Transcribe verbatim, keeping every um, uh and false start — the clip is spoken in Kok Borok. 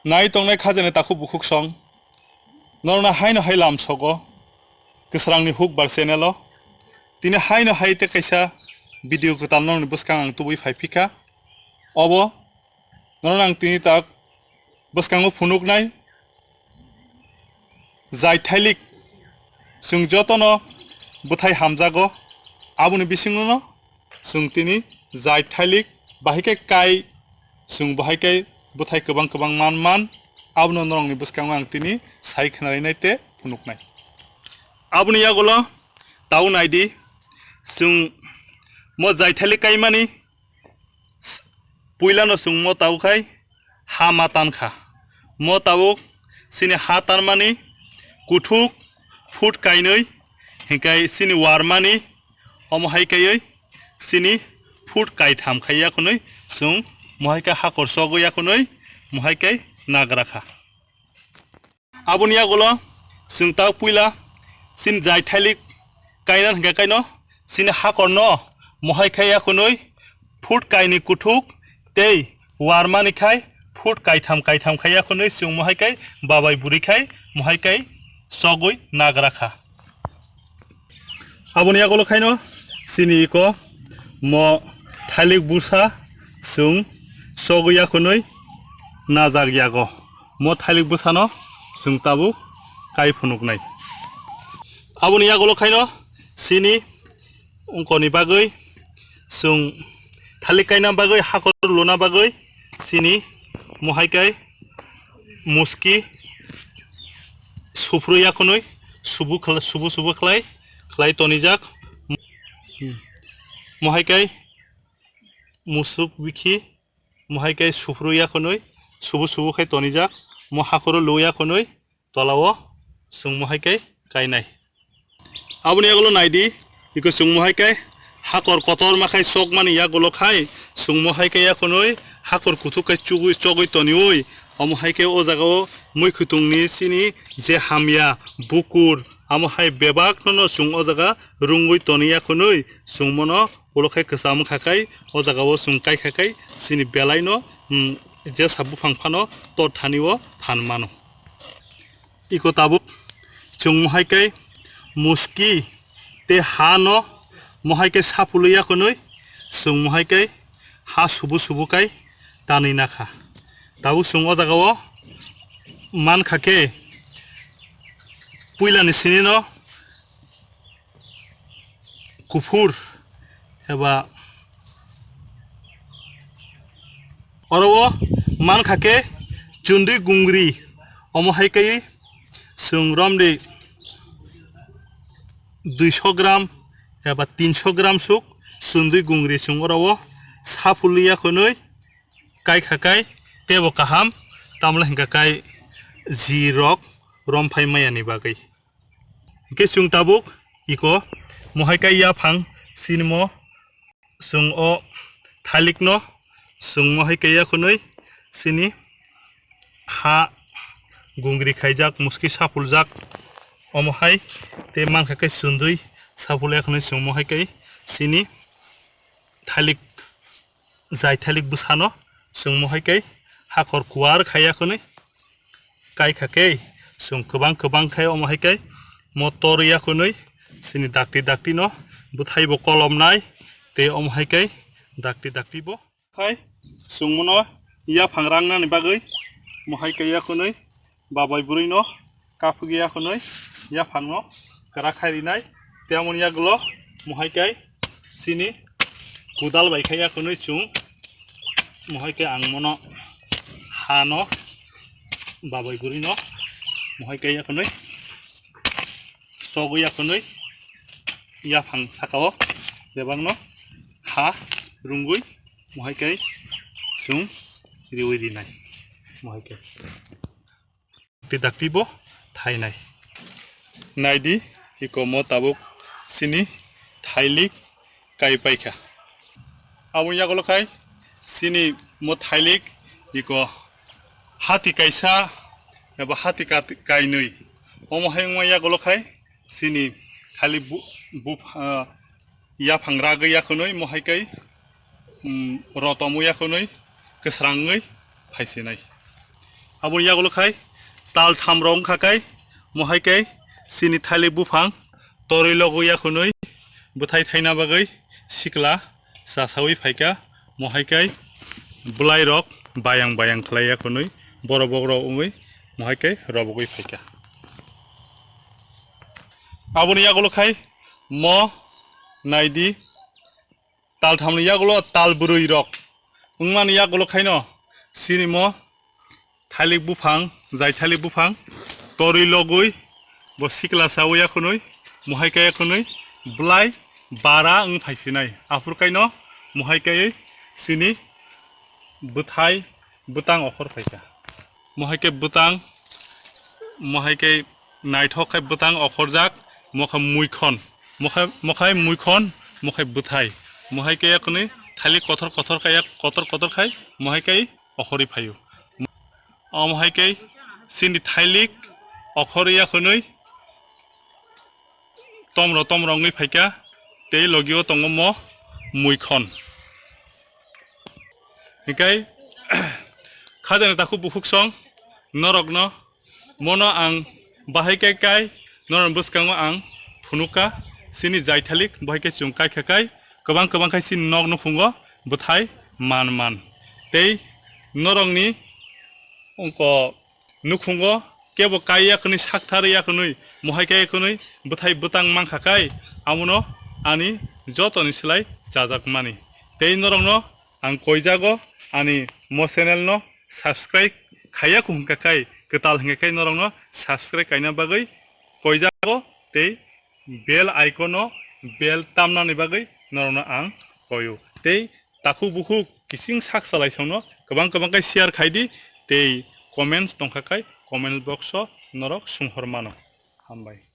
Nai tongnai khajani takhuk bukhuk song, norokno haino hai lamsogo Kwsrangni Hukbar channel o. Tini haino hai tei kaisa video kwtal norokni bwskang ang tubui phai phikha. Obo norokno ang tini tak bwskango phunuknai. Jai thailik chwng jotono bwthai hamjago, aboni bisingono chwng tini jai thailik bahai khe kai, chwng bahai khe bwthai kwbang kwbang man man, abono norokni bwskango ang tini sai khwnarinai tei phunuknai. Aboni yagulo tau naidi, chwng mo jai thailik kaimani puilano chwng mo tabuk khai ha ma tan kha. Mo tabuk chini ha tanmani kuthuk foot kainwi, hinkhe chini warmani omo hai kaiwi chini foot kaitham khai yakhunwi chwng mohai khe hakor chogwi yakhunwi mohai khe nagra kha. Aboni yagulo chwng ta puila chini jai thailik kaina hingka kaino chini hakorno mohai khai yakhunwi foot kaini kuthuk tei warmani khai foot kaitham kaitham khai yakhunwi chwng mohai khai babai bwrwi khai mohai khai chogwi nagra kha. Aboni yagulo khaino chini iko mo thailik bwsa chwng chogwi yakhunwi najak yago. Mo thailik bwsano chwng tabuk kai phunuknai. Aboni yagulo khaino chini ungkoni bagwi chwng thailik kaina bagwi hakor luna bagwi chini mohai kai muski suphru yakhunwi subu khla-, subu subu khlai khlai tonijak. Mohai kai musuk bikhi mohai kai suphru yakhunwi subu subu khai tonijak. Mo hakoro lu yakhunwi tolao chwng mohai kai kainai. Aboni yagulo naidi, iko chwng mohai kai hakor kotorma khai chokmani yagulo khai chwng mohai kai yakhunwi hakor kuthuk khai chugwi chogwi toniwi, omo hai khe o jagao muikhwtwngni chini je hamya bukur, amo hai bebakno no chwng o jaga rwngwi toni yakhunwi chwng mono ulo khai kwcham wngkha khai o jagao chwng kai kha khai chini belaino, mm, jesa buphang phano tor thani o phan mano. Iko tabuk chwng mohai kai muski tei ha no mohai kai saphulwi yakhunwi chwng mohai kai ha subu subu kai tanwi nakha. Tabuk chwng o jagao mankha khe puilani sinino kuphur eba oro o mankha khe chundwi gungri, omo hai kai chwng romri duiso gram eba tinso gram suk chundwi gungri chwng oro o saphulwi yakhunwi kai kha kai teibo kaham, tamle hingkha kai ji rok rom phai maya ni bagwi. Hingke chwng tabuk iko mohai kai yaphang sinimo chwng o thailikno chwng mohai kai yakhunwi sini ha gungri khaijak, muski saphuljak, omo hai tei mankha khe chundwi saphul yakhunwi chwng mohai kai sini thailik jai thailik bwsano chwng mohai kai hakor kuar khai yakhunwi kai kha khe chwng kwbang kwbang khai omo hai kai mo tor yakhunwi sini dakti dakti no bwthai bo kolom nai tei omo hai kai dakti dakti bo khai chwng mono yaphang rang nani bagwi mohai kai yakhunwi babai bwrwi no kaphugwi yakhunwi yaphang no kwrak khai rinai. Tei amoni yagulo mohai kai chini kudal bai khai yakhunwi chwng mohai kai ang mono ha no babai bwrwi no mohai kai yakhunwi sogwi yakhunwi yaphang saka o bebak no ha rwngwi mohai kai chwng riwi rinai mohai kai. Dakti dakti bo thainai. Naidi, iko mo tabuk sini thailik kai paikha. Aboni yagulo khai sini mo thailik iko hati kaisa eba hati kat-, kainwi. Omo hai wngma yagulo khai sini thailik bu-, bu-, ah, yaphang ragwi yakhunwi mohai kai, um, rotomo yakhunwi kwsrangwi phaisinai. Aboni yagulo khai tal tham rok wngkha kai, mohai kai chini thailik buphang torwi logo yakhunwi bwthai thaina bagwi sikla chasawi phaikha, mohai kai bwlai rok bayang bayang khlai yakhunwi borok bokrok wngwi mohai kai robogwi phaikha. Aboni yagulo khai mo naidi, tal thamni yagulo tal bwrwi rok wngmani yagulo khaino chini mo thailik buphang, jai thailik buphang torwi logwi bo sikla chawi yakhunwi, mohai kai yakhunwi bwlai bara wng phaisinai. Aphuru kaino mohai kai chini bwthai bwtang okhor phaikha. Mohai khe bwtang, mohai khe naithok khe bwtang okhorjak, mokha muikhon, mokha, mokhai muikhon, mokhai bwthai. Mohai khe yakhunwi thailik kothor kothor khe yak kotor kotor khai mohai khe okhorwi phaio. Omohai khe chini thailik okhorwi yakhunwi tomro tomro wngwi phaikha, tei logio tongo mo muikhon. Hikai khajani takhuk bukhuk song norokno mono ang bahai kai kai norokni bwskango ang phunukha. Chini jai thailik bahai khe chwng kai kha kai kwbang kwbang khai chini nok nukhungo bwthai man man tei norokni wngkha nukhungo kebo kai yakhunwi sakthar yakhunwi mohai kai yakhunwi bwthai bwtang mankha kai, amono ani jotoni slai chajakmani. Tei norokno ang koijago ani mo channel no subscribe khaiya hwnkha kai, kwtal hwnkha kai norokno subscribe kaina bagwi koijago tei bell icon no bell tamnani bagwi norokno ang koio. Tei takhuk bukhuk kiching sak salai songno kwbang kwbang khe share khai di tei comments tongkha khai comment box o norok sunghor mano. Hambai.